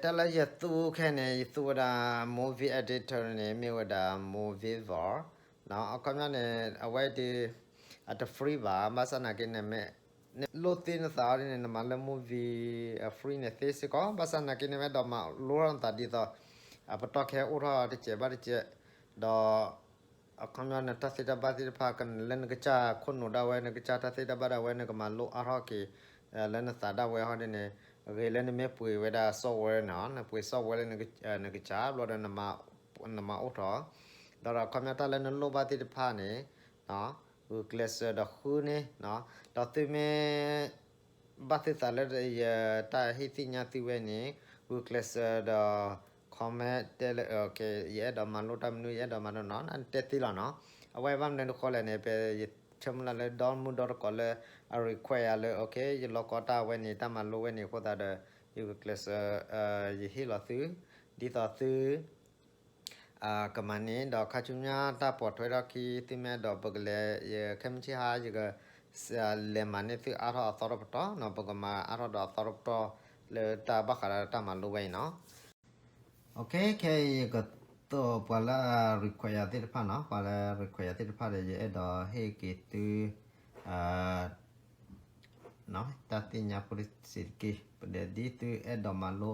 တၢ်လၢယသူခဲန့ၣ် ယသူဝဲဒၣ် movie editor န့ၣ် မ့ၢ်ဝဲဒၣ် Movavi အခီပညီန့ၣ် အဝဲဒၣ် အတ free ဘၣ်, ဘၣ်ဆၣ်သနာ်က့န့ၣ် နလိၣ်သ့နသးအီၤဒ်န့ၣ် နမၤလၢ movie အ free န့ၣ်သ့စ့ၢ်ကီး, ဘၣ်ဆၣ်သနာ်က့န့ၣ် မ့ၢ်အဲၣ်ဒိးမၤလိထီၣ်နသးဒ်သိး အပတီၢ်ခဲအိၣ်ထီၣ်တစဲးဘၣ်တစဲး, ဒီး အခီပညီနတၢ်သ့တၢ်ဘၣ်သ့ၣ်တဖၣ် လၢနကစၢ်ခိၣ်နူာ်ဒၣ်ဝဲ နကစၢ်တၢ်သ့တၢ်ဘၣ်ဒၣ်ဝဲ နကမၤလိအါထီၣ်က့ၤ လၢနသးဒၣ်ဝဲဟီဒ်န့ၣ်, ဂ့ၤလၢနမ့ၢ်ပှ့ၤဝဲဒၣ် software န့ၣ်, နပှ့ၤ software လၢနကစၢ်ဘျီဒီး နမၤအိၣ်ထီၣ်, ဒီးအခီပညီတၢ်လၢနလိၣ်ဘၣ်သ့ၣ်တဖၣ်န့ၣ် ဂုာ်ကျဲးစၢးဒီးဃုန့ၣ်, ဒီးသုမ့ၢ် ဘၣ်သုသးလၢယတၢ်ဟ့ၣ်သ့ၣ်ညါသုဝဲန့ၣ်, ဂုာ်ကျဲးစၢးဒီး comment တဲလၢ ယအဲၣ်ဒိးမၤလိတၢ်မနုၤ ယအဲၣ်ဒိးမၤလိနီၤ နတဲသ့လီၤနီၤ. အဝဲဘၣ်မနုၤတဃိလဲၣ်န့ၣ် ပယဆၢမုၢ်လၢ်လၢ ဒီမုၢ်ဒီတကိးလၢ အ require ယၤလၢ ယလီၤကီတၢ်ဝဲန့ၣ် တၢ်မၤလိဝဲန့ၣ်အဃိသတးဒီး ယဂုာ်ကျဲးစၢး ယဟ့ၣ်လီၤသု ဒ်သိးသု ကမၤန့ၣ် ဒီးခါဆူညါတၢ်ပိာ်ထွဲထီၣ်ခံ သုမ့ၢ်အဲၣ်ဒိးပကလဲၤ ယခဲမုၢ်ဆ့ၣ်ဟါ ယက လဲၤမၤန့ၢ်သုအါထီၣ်အသီတပတီၢ်နီၤ, ပကမၤအါထီၣ်ဒီးအသီတပတီၢ် လၢတၢ်ဘၣ်ဃးဒီးတၢ်မၤလိဝဲအံၤနီၤ. ခဲအံၤယကသိးပှၤလၢ require သ့ၣ်တဖၣ်နီၤ, ပှၤလၢ require သ့ၣ်တဖၣ်ဒီး ယအဲၣ်ဒိးဟ့ၣ်က့ၤသု တၢ်သ့ၣ်ညါဖိတစဲးတက့ၢ်. ပဒဲးဒ်သုအဲၣ်ဒိးမၤလိ,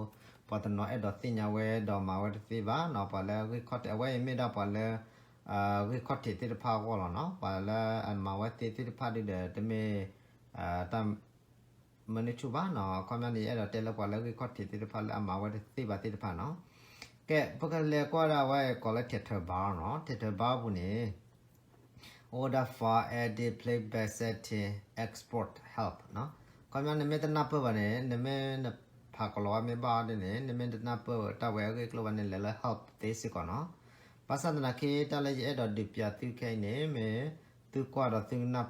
ပှၤတနီၤအဲၣ်ဒိးသ့ၣ်ညါဝဲဒီးမၤဝဲတသ့ဘၣ်နီၤ, ပှၤလၢဂံၢ်ခီၣ်ထံး အဝဲအံၤမ့ၢ်ဒၣ်ပှၤလၢ ဂံၢ်ခီၣ်ထံးသ့ၣ်တဖၣ်အဂီၢ်လီၤနီၤ, ပှၤလၢအမၤဝဲသ့သ့ၣ်တဖၣ်ဒုဒီး တမ့ၢ် တၢ် မနုၤဆူၣ်ဘၣ်နီၤ, အခီပညီန့ၣ် ယအဲၣ်ဒိးတဲလၢပှၤလၢဂံၢ်ခီၣ်ထံးသ့ၣ်တဖၣ်လၢအမၤဝဲတသ့ဘၣ်သ့ၣ်တဖၣ်နီၤ. ကဲ ပကလဲၤကွၢ်ဒၣ်ဝဲကိးလၢ Theatre Bar နီၤ, Theatre Bar ပူၤန့ၣ် အိၣ်ဝဲဒၣ် File Edit Playback Setting Export Help နီၤ. အခီပညီနမ့ၢ်တနၢ်ပၢၢ်ဘၣ်န့ၣ် နမ့ၢ်နဖးကလီၤဝဲမ့ၢ်ဘၣ်ဒ်န့ၣ် နမ့ၢ်တနၢ်ပၢၢ်တၢ်ဝဲအဂ့ၢ်အကျိၤဘၣ်န့ၣ် လဲၤလၢ Help သ့စ့ၢ်ကီးနီၤ. ဘၣ်ဆၣ်သနာ်က့ တၢ်လၢယအဲၣ်ဒိးဒုးပျးသုခဲအံၤန့ၣ် မ့ၢ်သုကွၢ်ဒီးသုကနၢ်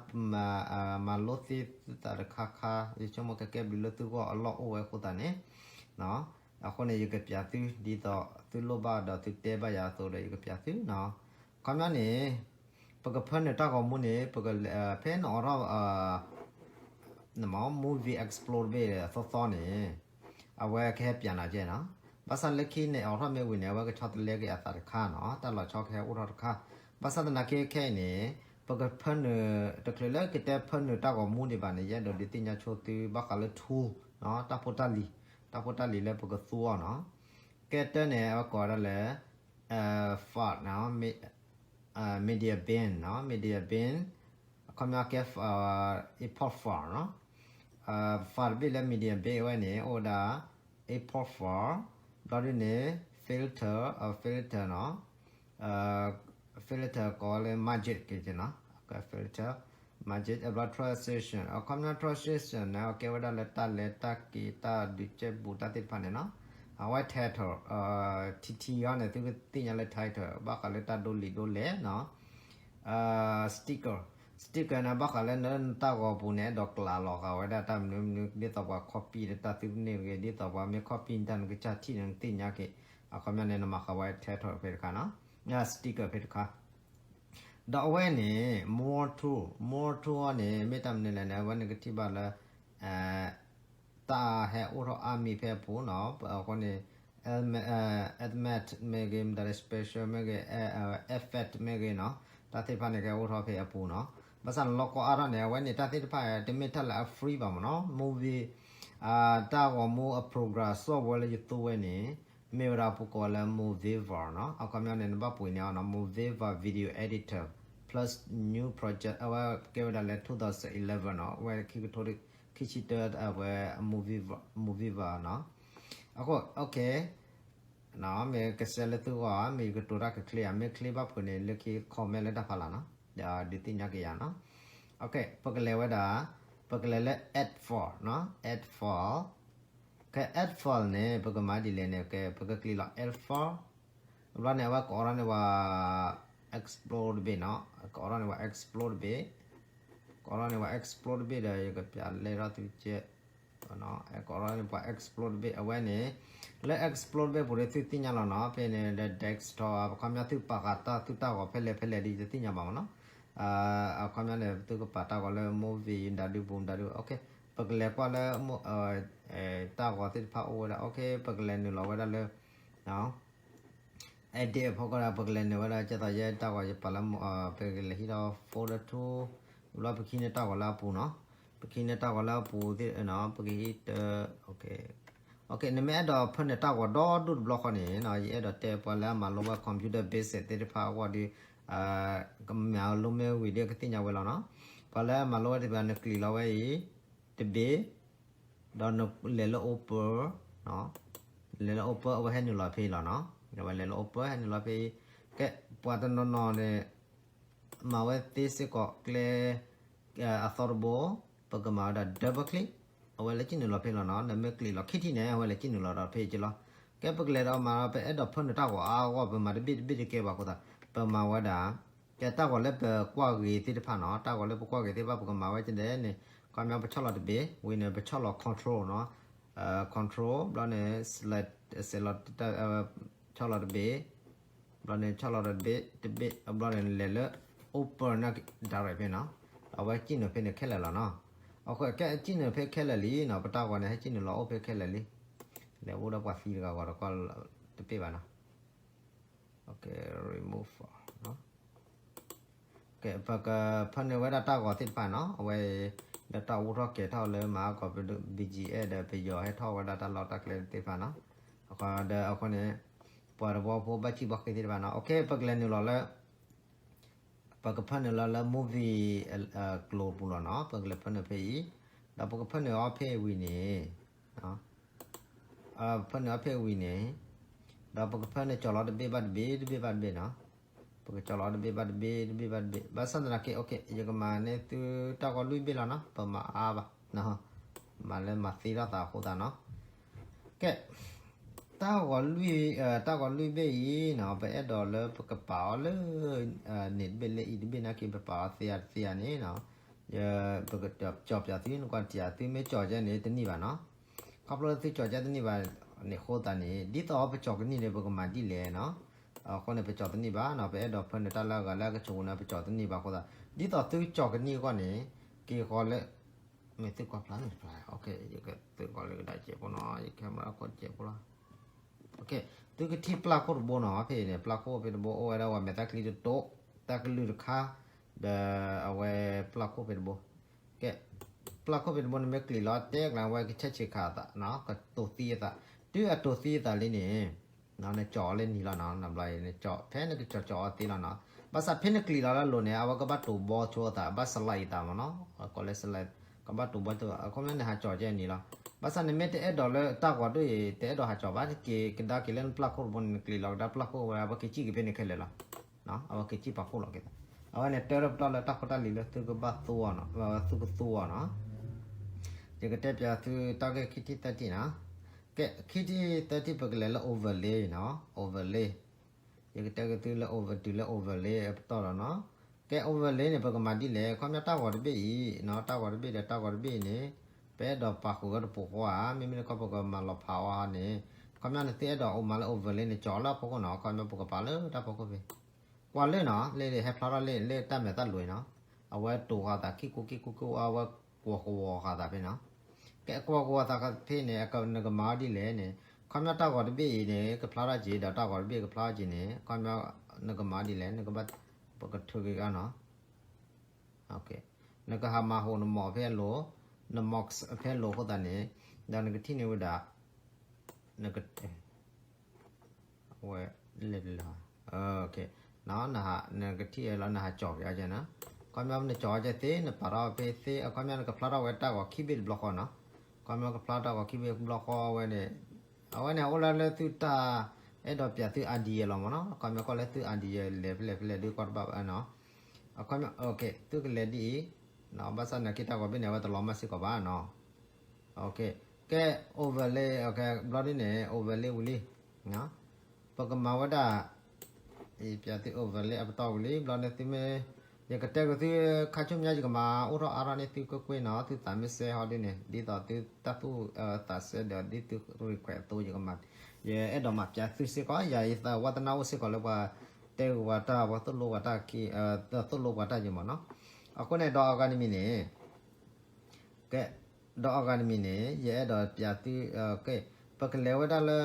မၤလိသ့သုသးတခါခါ ယဆိကမိၣ်ကဲကဲဘျုးလၢသုဂီၢ်အလီၢ်အိၣ်ဝဲအဃိသတးန့ၣ် အဃိန့ၣ် ယကပျးသု ဒ်သိးသုလိၣ်ဘၣ်ဒီးသုတဲဘၣ်ယၤအသိးဒီး ယကပျးသုနီၤ. ခီပညီန့ၣ် ပကဖၢနုာ်တၢ်ဂီၤမူန့ၣ် ပက ဖဲနအိးထီၣ် Movie Explorer တဘ့ၣ်အသီသီန့ၣ် အဝဲကဟဲပျးနၤကဲနီၤ. ဘၣ်ဆၣ်လၢခံန့ၣ် အိးထီၣ်မ့ၢ်ဝံၤန့ၣ် အဝဲကဆီတလဲက့ၤအသးတခါနီၤ, တၢ်လီၤဆီကဟဲအိၣ်ထီၣ်တခါ. ဘၣ်ဆၣ်သနာ်က့ခဲအံၤန့ၣ် ပကဖၢနုာ် တချုးလၢကတဲဖၢနုာ်တၢ်ဂီၤမူဒံးဘၣ်န့ၣ် ယအဲၣ်ဒိးဒုးသ့ၣ်ညါဆိသုဘၣ်ဃးလၢ tool နီၤ, တၢ်ဖိတၢ်လံၤ, တၢ်ဖိတၢ်လံၤလၢပကသူအီၤနီၤ. ကဲတၢ်န့ၣ် အဝဲကိးဝဲဒၣ်လၢ file နီၤ, media bin နီၤ, media bin အခီပညီကဲ import file နီၤ. file တဘ့ၣ်လၢ media bin အဝဲန့ၣ် အိၣ်ဝဲဒၣ် import file ဘျီဒ်န့ၣ် filter, filter နီၤ, filter ကိးလၢ magic က့ၤနီၤ, filter, magic အဘျီ transition အခီပညီ transition န့ၣ် အကဲဝဲဒၣ်လၢတၢ်လဲၤတၢ်က့ၤ တၢ်ဒုးကဲဘူးတၢ်သ့ၣ်တဖၣ်န့ၣ်နီၤ. အဝဲ title ထံထံအီၤန့ၣ် သုကသ့ၣ်ညါလၢ title ဘၣ်ဃးလၢတၢ်ဒိးလံာ်ဒိးလဲၢ်နီၤ. sticker, sticker န့ၣ် ဘၣ်ဃးလၢနတၢ်ဂီၤပူၤန့ၣ် အဲၣ်ဒိးကျးလီၤဃာ်ဝဲဒၣ်တၢ်မနုၤမနုၤ ဒ်သိးပှၤ copy တၢ်သုန့ၣ်တဂ့ၤ ဒ်သိးပှၤမ့ၢ် copy တၢ်နကစၢ်ထံၣ်န့ၣ် နကသ့ၣ်ညါက့ၤ. အခီပညီန့ၣ် နမၤဃာ်ဝဲ title ဖဲတခါနီၤ, sticker ဖဲတခါ. ဒီးအဝဲန့ၣ် more tool, more tool အီၤန့ၣ် မ့ၢ်တၢ်မနုၤလဲၣ်န့ၣ် အဝဲနကထံၣ်ဘၣ်လၢ တၢ်ဟဲအိၣ်ထီၣ်အါမံၤဖဲအပူၤနီၤ. အဃိန့ၣ် element မ့ၢ်ဂ့ၤ မတၤလၢ special မ့ၢ်ဂ့ၤ effect မ့ၢ်ဂ့ၤနီၤ, တၢ်သ့ၣ်တဖၣ်န့ၣ် ကဟဲအိၣ်ထီၣ်ဖဲအပူၤနီၤ. ဘၣ်ဆၣ်န့ၣ် လီၤကီအါထီၣ်န့ၣ် အဝဲန့ၣ်တၢ်သ့ၣ်တဖၣ် တမ့ၢ်တၢ်လၢအ free ဘၣ်မ့ၢ်နီၤ. movie တၢ်ဂီၤမူအ program software လၢယသူဝဲန့ၣ် မ့ၢ်ဝဲဒၣ်ပကိးလၢ Movavi နီၤ. အခီပညီန့ၣ် နဘၣ်ပှ့ၤန့ၢ်အီၤနီၤ, Movavi Video Editor plus new project အဝဲကဲဝဲဒၣ်လၢ two thousand eleven နီၤ, အဝဲခံကထိခံဆံတၢ အဝဲ Movavi နီၤ. အဃိ okay မ့ၢ်ကစဲးလၢသုဂီၢ် မ့ၢ်ယကတိၤတၢ်ကချ့ဧါ, မ့ၢ်ချ့ဘၣ်ဖုးန့ၣ် လၢခံ comment လၢတၢ်ဖးလၢ်နီၤ, ဒုးသ့ၣ်ညါက့ၤယၤနီၤ. okay ပကလဲၤဝဲဒၣ် ပကလဲၤလၢ add file နီၤ, add file ကဲ add file န့ၣ် ပကမၤဒ်လဲၣ်န့ၣ် ကဲ ပကကျံးလီၤ add file ဘျီန့ၣ် အဝဲကအိးထီၣ်န့ၢ်ဝဲ explore တဘ့ၣ်နီၤ, ကအိးထီၣ်န့ၢ်ဝဲ explore တဘ့ၣ်, ကအိးထီၣ်န့ၢ်ဝဲ explore တဘ့ၣ်ဒီး ယကပျးလဲၢ်ထီၣ်သုကဲ ကအိးထီၣ်န့ၢ်ပှၤ explore တဘ့ၣ် အဝဲန့ၣ် လၢ explore တဘ့ၣ်ပူၤဒီး သုသ့ၣ်ညါလီၤနီၤ, ဖဲန့ၣ်လၢ desktop အခီပညီ သုပာ်ဃာ်တၢ်သုတၢ်ဂီၤဖဲလဲၣ်ဖဲလဲၣ်ဒီး ယတသ့ၣ်ညါဘၣ်မ့ၢ်နီၤ. အခီပညီန့ၣ် သုကပာ်တၢ်ဂီၤလၢ movie မတၤဒုပူၤမတၤဒု okay ပကလဲၤကွၢ်လၢ တၢ်ဂီၤသ့ၣ်တဖၣ်အိၣ်ဝဲဒၣ် OK ပကလဲၤနုာ်လီၤဝဲဒၣ်လၢ edit အဖီခိၣ်ဒီး ပကလဲၤနုာ်ဝဲဒၣ် ကဲသိးယဲတၢ်ဂီၤယပာ်လၢ ပကလဲၤဟံးဒီး folder two ဘျီပကဟံးန့ၢ်တၢ်ဂီၤလၢအပူၤနီၤ, ပကဟံးန့ၢ်တၢ်ဂီၤလၢအပူၤသ့ၣ်နီၤ ပကဟံးတ OK, နမ့ၢ်အဲၣ်ဒိးဖၢနုာ်တၢ်ဂီၤဒီဒူၣ်တဘျီဃီန့ၣ်နီၤ ယအဲၣ်ဒိးတဲပှၤလၢအမၤလိဝဲ computer basic သ့ၣ်တဖၣ်အဂီၢ်ဒီး ကမၤလိမ့ၢ်ဝံၤဒီးကသ့ၣ်ညါဝဲလီၤနီၤ, ပှၤလၢအမၤလိဝဲတဘျီ နကျံၤလီၤဝဲအံၤ တဘ့ၣ် ဒီးနလဲၤလၢ open, လဲၤလၢ open အဝဲဟဲနုာ်လီၤဖဲအံၤလီၤနီၤ, အဝဲလဲၤလၢ open ဟဲနုာ်လီၤဖဲအံၤ, ကဲ ပှၤတနီၤနီၤန့ၣ် မၤဝဲသ့စ့ၢ်ကီးကျဲ အသီတဘိ, ပကမၤဝဲဒၣ် double click, အဝဲလဲၤကံၣ်နုာ်လီၤဖဲလီၤနီၤ, နမ့ၢ်ကျံၤလီၤခံထံၣ်န့ၣ် အဝဲလဲၤကံၣ်နုာ်လီၤဒီးဖဲက့လီၤ, ကဲပကလဲၤဒီးမၤဒီး ပအဲၣ်ဒိးဖၢနုာ်တၢ်ဂီၤအါဂီၢ် ပမၤတဘ့ၣ်တဘ့ၣ်တကဲဘၣ်အဃိသတး ပမၤဝဲဒၣ် ကဲတၢ်ဂီၤလၢပကွၢ်ဂ့ၤသ့ၣ်တဖၣ်နီၤ, တၢ်ဂီၤလၢပကွၢ်ဂ့ၤသ့ၣ်တဖၣ် ပကမၤဝဲကဒဲန့ၣ်, ခီပညီပဆီၣ်လီၤတဘ့ၣ်, ဝံၤန့ၣ် ပဆီၣ်လီၤ control နီၤ, control ဘျီန့ၣ် select ဆီၣ်လီၤတဘ့ၣ်, ဘျီန့ၣ် ဆီၣ်လီၤတဘ့ၣ်, တဘ့ၣ်, ဘျီန့ၣ် လဲၤလၢ open န့ၣ် direct ဖဲနီၤ, အဝဲကံၣ်နုာ်ဖဲန့ၣ်ခဲလၢာ်လီၤနီၤ, အဃိကဲကံၣ်နုာ်ဖဲခဲလၢာ်လံနီၤ, ပတၢ်ဂီၤန့ၣ် ဟဲကံၣ်နုာ်လီၤအိၣ်ဖဲခဲလၢာ်လံ, လဲၤအိၣ်ဒီးပှၤသံတဂၤဂီၤတကီၢ်တဘ့ၣ်ဘၣ်နီၤ, remove ကဲ ပကဖၢနုာ်ဝဲဒၣ်တၢ်ဂီၤသ့ၣ်တဖၣ်နီၤ, အဝဲ လၢတၢ်အိၣ်ထီၣ်ကဲၤထီၣ်လၢမၤကီး BGA ဒီးပယီၤဟဲထီၣ်ဝဲဒၣ်တၢ်လီၢ်တၢ်ကျဲသ့ၣ်တဖၣ်နီၤ, အဃိဒီးအဃိန့ၣ် ပှၤတဘီဖိဘၣ်ဆံၣ်ဘၣ်ဃ့သ့ၣ်တဖၣ်နီၤ, OK ပကလဲၤနုာ်လီၤလၢ ပကဖၢနုာ်လီၤလၢ movie ကျိၤပူၤလီၤနီၤ, ပကလဲၤဖၢနုာ်ဖဲအံၤ, ဒီးပကဖၢနုာ်အီၤဖဲအံၤဝံၤန့ၣ် ဖၢနုာ်အီၤဖဲအံၤဝံၤန့ၣ်, ဒီးပကဖၢနုာ်ကၠီၤလီၤတဘ့ၣ်ဘၣ်တဘ့ၣ် တဘ့ၣ်ဘၣ်တဘ့ၣ်နီၤ, ပကကၠီၤလီၤတဘ့ၣ်ဘၣ်တဘ့ၣ် တဘ့ၣ်ဘၣ်တဘ့ၣ်, ဘၣ်ဆၣ်သနာ်က့ OK ယကမၤန့ၢ်သုတၢ်ဂီၤလွံၢ်ဘ့ၣ်လီၤနီၤ, ပမၤအါဘၣ်, မၤလၢမၤသ့ထီၣ်သးအဃိသတးနီၤ, ကဲ တၢ်ဂီၤလွံၢ်, တၢ်ဂီၤလွံၢ်ဘ့ၣ်အံၤနီၤ, ပအဲၣ်ဒိးလၢပကပာ်အီၤလၢ န့ၣ်တဘ့ၣ်လၢအံၤတဘ့ၣ်နာ်က့ ပပာ်အီၤသ့ဧါတသ့ဧါန့ၣ်နီၤ, ပကကၠီၤပၠးသု နကွၢ်တံၢ်ဧါ သုမ့ၢ်ကၠီၤကဲန့ၣ်တန့ၢ်ဘၣ်နီၤ, ခီဖျိလၢသုကၠီၤကဲတန့ၢ်ဘၣ်န့ၣ်အဃိသတးန့ၣ် ဒ်သိးပကၠီၤကန့ၢ်န့ၣ် ပကမၤဒ်လဲၣ်နီၤ, အဃိန့ၣ် ပကၠီၤတန့ၢ်ဘၣ်နီၤ, ပအဲၣ်ဒိးဖၢနုာ်တၢ်လၢအဂၤလၢအကဆိးပူၤန့ၣ် ပကၠီၤတန့ၢ်ဘၣ်အဃိသတး, ဒ်သိးသုကၠီၤကန့ၢ်အဂီၢ်န့ၣ် က့ၤဃီလၢ မ့ၢ်သုကွၢ်ဖျါန့ၣ်ဖျါ, ယကသုးဃီလၢကဒါကဲးဖိနီၤ, ယ camera ခိၣ်တကဲးဖိလီၤ, သုကထံၣ်ပျၢ်ခိၣ်တဘိနီၤ, ဖဲအံၤန့ၣ် ပျၢ်ခိၣ်ဖဲတဘိအိၣ်ဝဲဒၣ်ဝဲ မဲာ်သၣ်ချံတတိာ်, တၢ်ကလုၢ်တခါ, ဒီးအဝဲပျၢ်ခိၣ်ဖဲတဘိ, ကဲ, ပျၢ်ခိၣ်ဖဲတဘိန့ၣ်မ့ၢ်ကျံၤလီၤတဲကျါဝဲကဆဲးဆံးခးအသး, ကတိၤသံအသး, တုၤအတိၤသံအသးလံန့ၣ် နကၠီၤအီၤလၢနံၤလီၤနီၤ, နဘျီအံၤ ဖဲနကကၠီၤကၠီၤအီၤသ့လီၤနီၤ, ဘၣ်ဆၣ်ဖဲနကျံၤလီၤလၢအလိၤန့ၣ် အဝဲကဘၣ်တိၤဘီဆိအသး ဘၣ် slide အသးမ့ၢ်နီၤ, ကိးလၢ slide ကဘၣ်တိၤဘီဆိ, အခီပညီနဟးကၠီၤကဲနံၤလီၤ, ဘၣ်ဆၣ်နမ့ၢ်တအဲၣ်ဒိးလၢတၢ်ဂီၤဒိၣ်အံၤ တအဲၣ်ဒိးဟးကၠီၤဘၣ် က့ၤကဒါက့ၤလၢနပျၢ်ခိၣ်တဘိန့ၣ် နကျံၤလီၤကဒါပျၢ်ခိၣ်ဝဲ အဝဲက့ၤကံၣ်က့ၤဖဲန့ၣ်ခဲလၢာ်လီၤ, အဝဲက့ၤကံၣ်ပာ်ခိၣ်လီၤက့ၤသး, အဝဲန့ၣ်တၢ်တပတီၢ်လၢတၢ်ဖိတၢ်လံၤလၢသုကဘၣ်သူအီၤနီၤ, သုကသူအီၤနီၤ ယကတဲပၠးသုတၢ်ဂ့ၢ်ခံထံၣ်သၢထံၣ်နီၤ, ကဲ, ခံထံၣ်သၢထံၣ် ပကလဲၤလၢ overlay နီၤ, overlay, ယကတဲက့ၤသုလၢ over တုၤလၢ overlay အပတီၢ်လီၤနီၤ, ကဲ overlay န့ၣ် ပကမၤဒ်လဲၣ်, ခီပညီတၢ်ဂီၤတဘ့ၣ်အံၤနီၤ, တၢ်ဂီၤတဘ့ၣ်ဒီးတၢ်ဂီၤတဘ့ၣ်အံၤန့ၣ် ပအဲၣ်ဒိးပာ်ဃုာ်ဝဲတပူၤဃီဧါ, မ့မ့ၢ်တခီပကမၤလီၤဖးအီၤဧါန့ၣ်, ခီပညီနသုအဲၣ်ဒိးအိၣ်မၤလၢ overlay န့ၣ် ကၠီၤလၢအဖီခိၣ်နီၤ, ခီပညီပကပာ်လၢတၢ်ဖီခိၣ်ဖဲ ကွၢ်လၢနီၤ, လၢဟဲဖျါထီၣ်လၢ လၢတၢ်မဲာ်တၢ်လိၤနီၤ, အဝဲတိၤဃာ်သးခံကိးခံကိးကိး အဝဲကွီၤကဝီၤဃာ်သးဖဲနီၤ, ကဲ အကွီၤကဝီၤသးဖဲန့ၣ် နကမၤအီၤဒ်လဲၣ်န့ၣ်, ခီပညီတၢ်ဂီၤတဘ့ၣ်အံၤန့ၣ် ကဖျါထီၣ်က့ၤ ဒီးတၢ်ဂီၤတဘ့ၣ်ကဖျါထီၣ်က့ၤန့ၣ် ခီပညီ နကမၤအီၤဒ်လဲၣ်, နကဘၣ် ပကထုးက့ၤအီၤနီၤ, နကဟးမၤဟူးနမီၢ်ဖဲအလိၤ, နမီၢ်ဖဲအလိၤအဃိသတးန့ၣ်, ဒီးနကထံၣ်န့ၢ်ဝဲဒၣ် နက ဝဲ လဲၤလၢ နကထံၣ်အီၤလီၤ နဟးကၠီၤက့ၤအီၤကဲနီၤ, ခီပညီနကၠီၤအီၤကဲသ့ နပာ်ထီၣ်ဖဲသ့ အခီပညီနကဖျါထီၣ်ဝဲတၢ်ဂီၤခံဘ့ၣ်တဘျီဃီနီၤ, ခီပညီကဖျါထီၣ်တၢ်ဂီၤခံဘ့ၣ်တဘျီဃီဝဲန့ၣ်, အဝဲန့ၣ်အိၣ်လၢလၢသုတၢ်အဲၣ်ဒိးပၠးသု idea လီၤမ့ၢ်နီၤ, အခီပညီကီၢ်လၢသု idea လဲၤဖဲလဲၣ်ဖဲလဲၣ်ဒုးကီၢ်တဘၣ်ဘၣ်နီၤ, အခီပညီ သုကလဲၤဒ်အံၤ, ဘၣ်ဆၣ်နာ်က့တၢ်ဂီၤဘ့ၣ်န့ၣ် အဝဲတလီၤမၢ်စ့ၢ်ကီးဘၣ်နီၤ ကဲ overlay ဘျီဒ်န့ၣ် overlay ဝံၤလံ, ပကမၤဝဲဒၣ်, ပၠးသု overlay အပတီၢ်ဝံၤလံ ဘျီန့ၣ်သုမ့ၢ်, ယကတဲက့ၤသု ခါဆူညါယကမၤအိၣ်ထီၣ်အါထီၣ်န့ၢ်သုကွ့ၢ်ကွ့ၢ်နီၤ, သုသးမ့ၢ်ဆဲးဟီဒ်န့ၣ် ဒ်သိးသုတၢ်သူၣ်သးဆဲးဒီးဒ်သု request အသိးယကမၤ, ယအဲၣ်ဒိးမၤပၠးသုစ့ၢ်ကီး ယၤယသးဝါသနၢ်အိၣ်စ့ၢ်ကီးလၢပှၤတဲက့ၤပှၤတၢ် ပှၤသိၣ်လိပှၤတၢ်ခံ, သိၣ်လိပှၤတၢ်ယံၤမ့ၢ်နီၤ, အဃိန့ၣ်ဒီးအဂၤတမံၤန့ၣ်, ကဲ ဒီးအဂၤတမံၤန့ၣ် ယအဲၣ်ဒိးပျးသု ပကလဲၤဝဲဒၣ်လၢ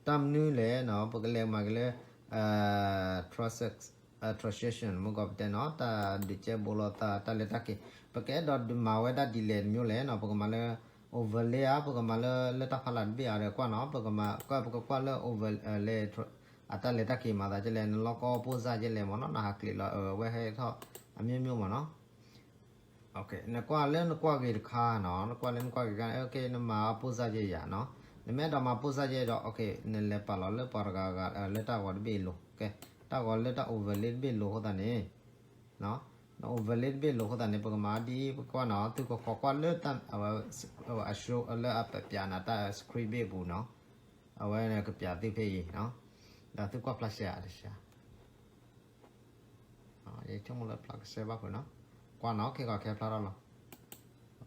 တၢ်မနုၤလဲၣ်နီၤ ပကလဲၤမၤက့ၤလၢ transition မ့ၢ်ကီးပတဲနီၤ တၢ်ဒုးကဲဘိလိာ်သး တၢ်လဲၤတၢ်က့ၤ ပကအဲၣ်ဒိးမၤဝဲဒၣ်ဒ်လဲၣ်တမံၤလဲၣ်နီၤ ပကမၤလၢ overlay ဧါ ပကမၤလၢ လၢတၢ်ဖးလၢ်တဘ့ၣ်ဧါဒီးကွၢ်နီၤ ပကမၤ ကွၢ် ပကကွၢ်လၢ overlay အတၢ်လဲၤတၢ်က့ၤမၤသးကဲလဲၣ် နလီၢ်ကီၢ်ပိၢ်စၢ်ကဲလဲၣ်မ့ၢ်နီၤ နဟးကျံးလီၤ အဝဲဟဲထီၣ် အမျိုးမျိုးမ့ၢ်နီၤ နကွၢ်လၢနကွၢ်ဂ့ၤတခါနီၤ နကွၢ်လၢနကွၢ်ဂ့ၤတခါ နမၤပိၢ်စၢ်ကဲယၤနီၤ နမ့ၢ်အဲၣ်ဒိးမၤပိၢ်စၢ်ကဲဒီး နလဲၤပာ်လီၤလၢပှၤတဂၤဂၤလၢတၢ်ဂီၤတဘ့ၣ်အလိၤ ကဲ တၢ်ဂီၤလၢတၢ် overlay တဘ့ၣ်လိၤအဃိသတးန့ၣ် န overlay တဘ့ၣ်လိၤအဃိသတးန့ၣ် ပကမၤဒ်ပကွၢ်နီၤ သုကခိးကွၢ်လၢတၢ် အဝဲ အ show လၢအပျးနၤတၢ် screen ဘ့ၣ်အပူၤနီၤ အဝဲကပျးသုဖဲအံၤ ဒီးသုကွၢ်ဖျါရှဲအါတရှဲ ယဆိကမိၣ်လၢဖျါကစဲဘၣ်ဖုးနီၤ ကွၢ်နီၤ ခဲကီးခဲဖျါထီၣ်လီၤ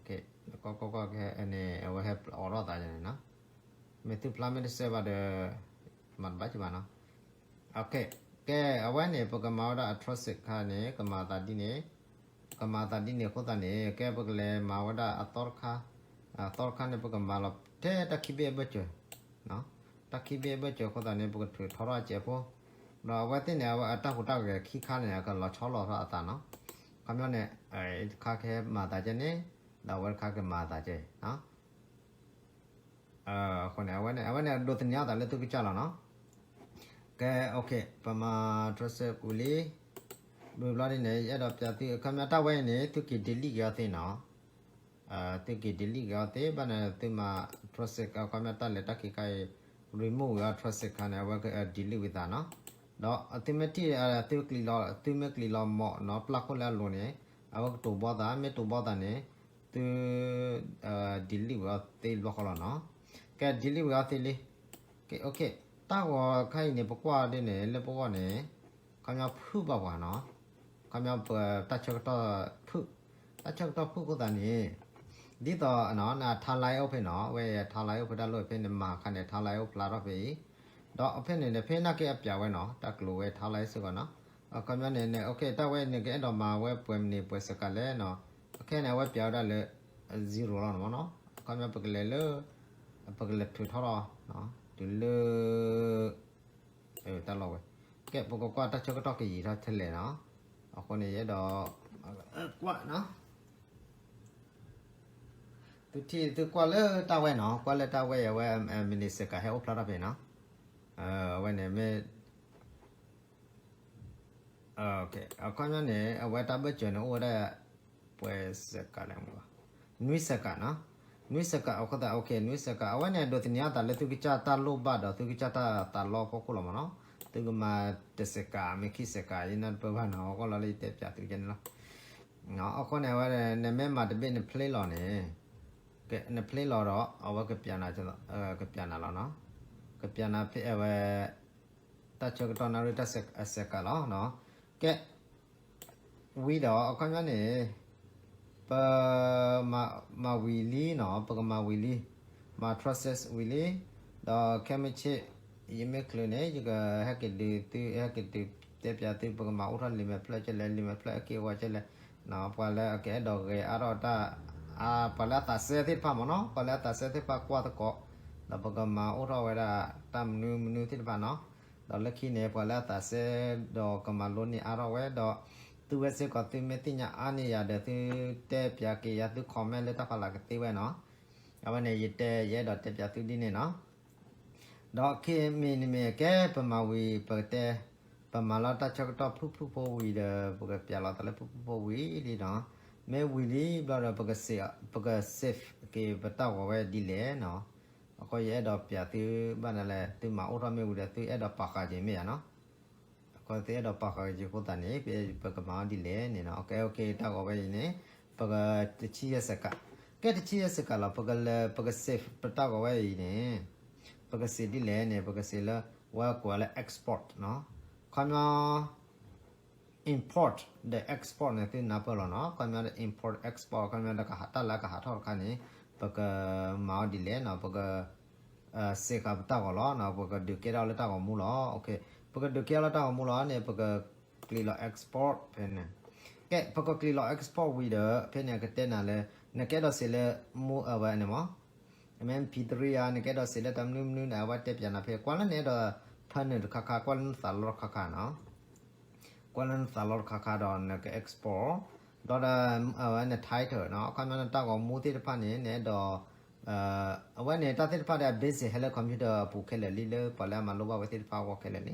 ကီကီကီခဲန့ၣ် အဝဲဟဲအိးထီၣ်သးန့ၣ်နီၤ မ့ၢ်သုဖျါမ့ၢ်တစဲဘၣ်ဒီး မၤတဘၣ်ကဘၣ်နီၤ ကဲ အဝဲန့ၣ် ပကမၤဝဲဒၣ်အ transition ခါန့ၣ် ကမၤသးဒ်န့ၣ် ကမၤသးဒ်န့ၣ်အဃိသတးန့ၣ် ကဲပကလဲၤမၤဝဲဒၣ်အသီတခါ အသီတခါန့ၣ် ပကမၤလီၤထဲတၢ်ခံဘ့ၣ်အဘၢၣ်စၢၤ တၢ်ခံဘ့ၣ်အဘၢၣ်စၢၤအဃိသတးန့ၣ် ပကထုးထီထီၣ်အစဲးဖိ ဒီးအဝဲသ့ၣ်န့ၣ် အဝဲအတၢ်ဟူးတၢ်ဂဲၤခံခါန့ၣ် အကလီၤဆီလီၤထီၣ်အသးနီၤ ခီပညီန့ၣ် တခါကဟဲမၤသးကဲန့ၣ် ဒီးအဝဲတခါကမၤသးကဲ အဃိန့ၣ် အဝဲန့ၣ် အဝဲန့ၣ် ဒိးသန့ၤအသးလၢသုကစၢ်လီၤနီၤ ကဲ ပမၤ transition ဝံၤလံ ဝံၤဘျီဒ်န့ၣ် ယအဲၣ်ဒိးပျးသု အခီပညီတၢ်ဝဲအံၤန့ၣ် သုက့ၤ delete က့ၤအီၤသ့နီၤ သုက့ၤ delete က့ၤအီၤသ့ ဘၣ်န့ၣ်သုမၤ transition အခီပညီတၢ်လဲၤတၢ်က့ၤခါအံၤ remove ဝံၤအီၤ transition ခါန့ၣ် အဝဲက delete ဝံၤသးနီၤ ဒီးသုမ့ၢ်ထံၣ် သုကလံၤလီၤ သုမ့ၢ်ကလံၤလီၤမီၢ်နီၤ ပျၢ်ခိၣ်လၢအလိၤန့ၣ် အဝဲကတိၤဘီသး မ့ၢ်တိၤဘီသးန့ၣ် သု delete ဝံၤအီၤသ့ဘျီဃီလီၤနီၤ ကဲ delete ဝံၤအီၤသ့လံ ကဲ တၢ်ဂီၤခါအံၤန့ၣ် ပကွၢ်ဒ်န့ၣ် လၢပဂီၢ်န့ၣ် ခီပညီဖုၣ်ဘၣ်ပှၤနီၤ ခီပညီပတၢ်ဆၢကတီၢ်ဖုၣ် တၢ်ဆၢကတီၢ်ဖုၣ်အဃိသတးန့ၣ် ဒ်သိးန timeline အိၣ်ဖဲနီၤ ဝဲ timeline အိၣ်ဖဲတၢ်လိၣ်ဖဲန့ၣ် မၤခါန့ၣ် timeline အိၣ်ဖျါထီၣ်ဖဲအံၤ ဒီးဖဲန့ၣ်န့ၣ် ဖဲနာ်က့အပျးဝဲနီၤ တၢ်ကျိၤဝဲ timeline စ့ၢ်ကီးနီၤ အခီပညီန့ၣ် န တၢ်ဝဲန့ၣ် ကအဲၣ်ဒိးမၤဝဲပှဲၤမံၤန့ၣ် ပှဲၤစ့ၢ်ကီးလဲၣ်နီၤ အခဲန့ၣ် အဝဲပျးဝဲဒၣ်လၢ zero လီၤနီၤ အခီပညီပကလဲၤလၢ ပကလဲၤထုးထီၣ်လီၤ တုၤလၢ တၢ်လီၢ်ဝဲ ကဲ ပကကွၢ်တၢ်ဆၢကတီၢ်ကယံာ်ထီၣ်ထဲလဲၣ်နီၤ အဃိန့ၣ် ယအဲၣ်ဒိး ကွၢ်နီၤ သုထံၣ်သုကွၢ်လၢတၢ်ဝဲနီၤ ကွၢ်လၢတၢ်ဝဲအံၤ အဝဲ မံးနံးစ့ၢ်ကီးဟဲအိၣ်ဖျါထီၣ်ဖဲနီၤ အဝဲန့ၣ်မ့ၢ် အခီပညီန့ၣ် အဝဲတၢ်ဘၢၣ်စၢၤန့ၣ် အိၣ်ဝဲဒၣ် ပှဲၤစ့ၢ်ကီးလဲၣ်မ့ၢ် နွံစ့ၢ်ကီးနီၤ နွံစ့ၢ်ကီး အဃိသတး နွံစ့ၢ်ကီး အဝဲန့ၣ် ဒိးသန့ၤအသးလၢသုကစၢ်တၢ်လိၣ်ဘၣ်ဒီးသုကစၢ်တၢ်သးလီအဖီခိၣ်လီၤမ့ၢ်နီၤ သုကမၤတစ့ၢ်ကီး မ့ၢ်ခံစ့ၢ်ကီး ယနၢ်တပၢၢ်ဘၣ်နီၤ အဂီၢ်လီၤလၢယတဲပျးသုကဲန့ၣ်လီၤ အဃိန့ၣ် အဝဲ နမ့ၢ်မၤတဘ့ၣ်န play လီၤန့ၣ် န play လီၤဒီး အဝဲကပျးနၤ ကပျးနၤလီၤနီၤ ကပျးနၤဖဲအဝဲ တၢ်ဆၢကတီၢ်နၣ်ရံၣ်တၢ်စ့ၢ်ကီးလီၤနီၤ ကဲ ဝံၤဒီး အခီပညီန့ၣ် ပ မၤဝံၤလံနီၤ ပကမၤဝံၤလံ မၤ transition ဝံၤလံ ဒီးခဲမုၢ်ဆ့ၣ် ယမ့ၢ်ချုးန့ၣ် ယကဟဲက့ၤဒုးသု ဟဲက့ၤဒုးတဲပျးသု ပကမၤအိၣ်ထီၣ်လံာ်မဲာ်ဖျၢၣ်ကဲလဲၣ် လံာ်မဲာ်ဖျၢၣ်အက့ၢ်အဂီၤကဲလဲၣ် ပှၤလၢအကအဲၣ်ဒိးဂဲၤအါထီၣ်တၢ် ပှၤလၢအသးစဲသ့ၣ်တဖၣ်မ့ၢ်နီၤ ပှၤလၢအသးစဲသ့ၣ်တဖၣ်ကွၢ်သကိး ဒီးပကမၤအိၣ်ထီၣ်ဝဲဒၣ် တၢ်မနုၤမနုၤသ့ၣ်တဖၣ်နီၤ ဒီးလၢခံန့ၣ် ပှၤလၢအသးစဲ ဒီးကမၤလိန့ၢ်အါထီၣ်ဝဲဒီး သုဝဲစ့ၢ်ကီးသုမ့ၢ်သ့ၣ်ညါအါန့ၢ်ယၤဒီး သုတဲပျးက့ၤယၤ သု comment လၢတၢ်ဖးလၢ်ကသ့ဝဲနီၤ အဝဲန့ၣ် ယတဲ ယအဲၣ်ဒိးတဲပျးသုဒ်န့ၣ်နီၤ ဒီးခံမံၤန့ၣ်မ့ၢ်ကဲ ပမၤဝံၤ ပကတဲ ပမၤလီၤတၢ်ဆၢကတီၢ်ဖုၣ်ဖုၣ်ဖိဝံၤဒီး ပကပျးလီၤသးလၢဖုၣ်ဖုၣ်ဖိဝံၤလံနီၤ မ့ၢ်ဝံၤလံဘျီဒီး ပက save က့ၤပတၢ်ဂီၤဝဲဒ်လဲၣ်နီၤ အဃိယအဲၣ်ဒိးပျးသုဘၣ်နၤလဲၣ် သုမၤအိၣ်ထီၣ်မ့ၢ်ဝံၤဒီး သုအဲၣ်ဒိးပာ်ဃာ်က့ၤမ့ၢ်ဧါနီၤ အဃိသုအဲၣ်ဒိးပာ်ဃာ်က့ၤအဃိသတးန့ၣ် ပကမၤအီၤဒ်လဲၣ်န့ၣ်နီၤ ကဲ တၢ်ဂီၤဝဲအံၤန့ၣ် ပကတဆံယဲၢ်စဲးကး ကဲတဆံယဲၢ်စဲးကးလီၤ ပကလဲၤ ပက save ပတၢ်ဂီၤဝဲအံၤန့ၣ် ပက save ဒ်လဲၣ်န့ၣ် ပက save လၢ ဝဲကိးလၢ export နီၤ ခီပညီ import ဒီး export န့ၣ် သုနၢ်ပၢၢ်လီၤနီၤ ခီပညီဒီး import export ခီပညီဒီးတၢ်လၢကဟးထီၣ်တခါန့ၣ် ပကမၤအီၤဒ်လဲၣ်နီၤ ပက save ဃာ်ပတၢ်ဂီၤလီၤနီၤ ပကဒုးကဲထီၣ်လၢတၢ်ဂီၤမူလီၤ ပကဒုးကဲထီၣ်လၢတၢ်ဂီၤမူလီၤန့ၣ် ပကကျံးလီၤ export ဖဲန့ၣ် ကဲ ပကကျံးလီၤ export ဝံၤဒီး ဖဲန့ၣ်ကတဲနၤလၢ နကအဲၣ်ဒိးစံးလၢ မူအဝဲန့ၣ်မး မ့ၢ် MP three ဧါ နကအဲၣ်ဒိးစံးလၢတၢ်မနုၤမနုၤန့ၣ် အဝဲတဲပၠးနၤဖဲ ကွၢ်လၢနအဲၣ်ဒိး ဖၢနုာ်တခါခါ ကွၢ်လၢနသးလီတခါခါနီၤ ကွၢ်လၢနသးလီတခါခါဒီး နက export ဒီး အဝဲန title နီၤ ခီပညီနတၢ်ဂီၤမူသ့ၣ်တဖၣ်န့ၣ် နအဲၣ်ဒိး အဝဲန့ၣ် တၢ်သ့ၣ်တဖၣ်ဒီး basic ဟဲလၢ computer အပူၤခဲလၢာ်လံ လၢပှၤလၢအမၤလိဘၣ်ဝဲသ့ၣ်တဖၣ်အဂီၢ်ခဲလၢာ်လံ. ခီ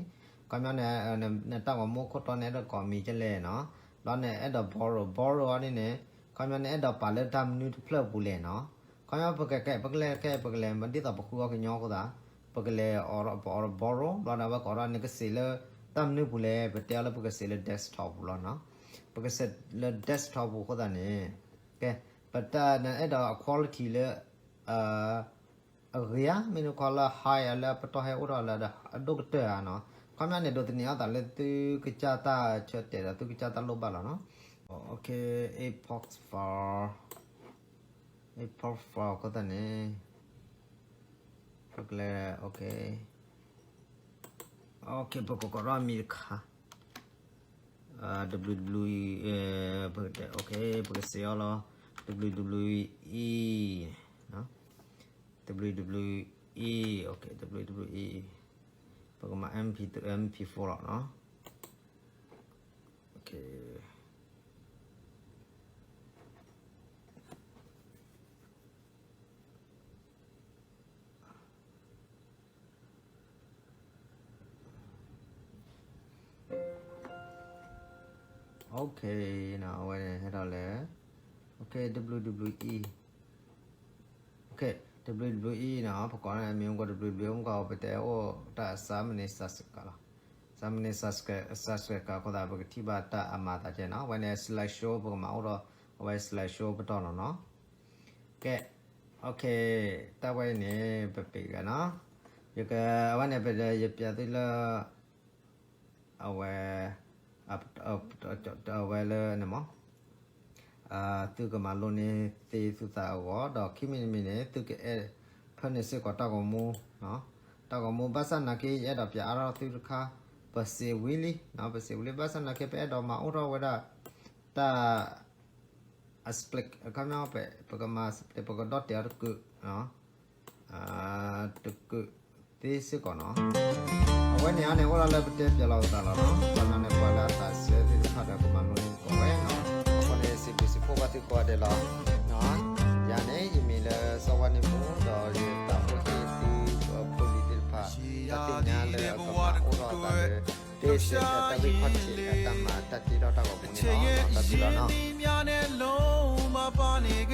ပညီန့ၣ် နတၢ်ဂီၤမူခိၣ်တီန့ၣ် အဲၣ်ဒိးကိးမံၤကလဲၣ်နီၤ, ဒီးနအဲၣ်ဒိး borrow borrow အီၤန့ၣ်န့ၣ် ခီပညီန့ၣ် အဲၣ်ဒိးပာ်လၢတၢ်မနုၤတဖျၢၣ်အပူၤလဲၣ်နီၤ. ခီပညီပကကဲ ပကလဲၤကဲ ပကလဲၤ ဒ်သိးပဃုအီၤကညီအဃိသတး ပကလဲၤအီၤ ပအီၤ borrow ဘျီန့ၣ် အဝဲကိးထီၣ် နကစံးလၢတၢ်မနုၤပူၤလဲၣ်, ပတဲအီၤလၢပကစံးလၢ desktop ပူၤလီၤနီၤ. ပကစံးလၢ desktop ပူၤအဃိသတးန့ၣ် ကဲ ပတၢ်နအဲၣ်ဒိးအ quality လၢ အဂ့ၤဧါ, မ့ၢ်နခီလၢ high ဧါ, လၢအပတီၢ်ဟဲအိၣ်ထီၣ်လၢအဒိၣ်ကတၢၢ်ဧါနီၤ. ခီပညီန့ၣ် ဒိးသန့ၤအသးလၢသုကစၢ်တၢ်ဆၢတဲာ်ဒီးသုကစၢ်တၢ်လိၣ်ဘၣ်လီၤနီၤ. Okay, import file, import file အဃိသတးန့ၣ် ပကလဲၤ okay, okay, ပကကိးထီၣ်မံၤတခါ ဝဝ ပကတဲ okay, ပကစံးအီၤလီၤ ဝဝ ဝဝ ဝဝ ပကမၤ MP MP four လီၤနီၤ. Okay, okay, အဝဲန့ၣ်ဟဲထီၣ်လၢ okay, W W E, okay, W W E နီၤ, ပကိးန့ၣ်မ့ၢ် W W E မ့ၢ်ကီး ပတဲအိၣ်တၢ် စးမန့ၢ် subscribe လီၤ. စးမန့ၢ် subscribe ကၤအဃိသတး ပကထံၣ်ဘၣ်တၢ်အမၤသးကဲနီၤ. အဝဲန့ၣ် slide show ပကမၤအိၣ်ဒီး အဝဲ slide show ပတီၢ်လီၤနီၤ. ကဲ, okay, တၢ်ဝဲအံၤန့ၣ် ပပ့ၤကနီၤ. ယက, အဝဲန့ၣ် ပ, ယပျးသုလၢ အဝဲ, အဝဲလၢန့ၣ်မး, သုကမၤလိန့ၢ်သ့သုသးအဂီၢ်, ဒီးခံမံၤတမံၤန့ၣ် သုကအဲၣ်ဖၢန့ၢ်စ့ၢ်ကီးတၢ်ဂီၤမူ, တၢ်ဂီၤမူ ဘၣ်ဆၣ်နာ်က့ ယအဲၣ်ဒိးပျးအါထီၣ်သုတခါ, ပစံးဝံၤလံ, ပစံးဝံၤလံ ဘၣ်ဆၣ်နာ်က့ ပအဲၣ်ဒိးမၤအိၣ်ထီၣ်ဝဲဒၣ် တၢ် အ split အခီပညီ ပကမၤ split ပကဒီၣ်တဲာ်အီၤတကုာ်, တကုာ်သ့စ့ၢ်ကီးနီၤ. အဝဲန့ၣ်အါန့ၣ် အိၣ်ဒၣ်လၢပတဲပျးလီၤပသးလီၤနီၤ. ပှၤနီၤန့ၣ် ပှၤလၢအသးစဲသ့ၣ်တဖၣ်ဒီး ကမၤလိန့ၢ်ကိးဝဲနီၤ. အဃိန့ၣ် စံးဘျုးစံးဖှိၣ်ဘၣ်သုကိးဂၤဒဲးလီၤ. ယၤန့ၣ် ယမံၤလၢစီၤဝါနံၣ်မူ ဒီးယတၢ်အိၣ်သ့ၣ်သုဖိလံၤသ့ၣ်တဖၣ် တၢ်သ့ၣ်ညါလၢအကမၤအိၣ်ထီၣ်အသးလၢ တၢ်ဂ့ၢ်ခီၣ်ထံး တၢ်မၤတၢ်တ့ထီၣ်တၢ်ဂီၤမူန့ၣ်လီၤ. တၢ်ဘျုးလီၤနီ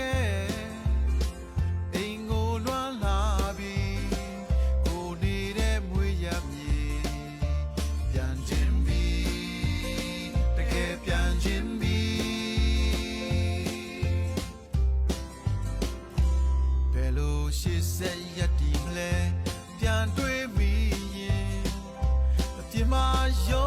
ၤ.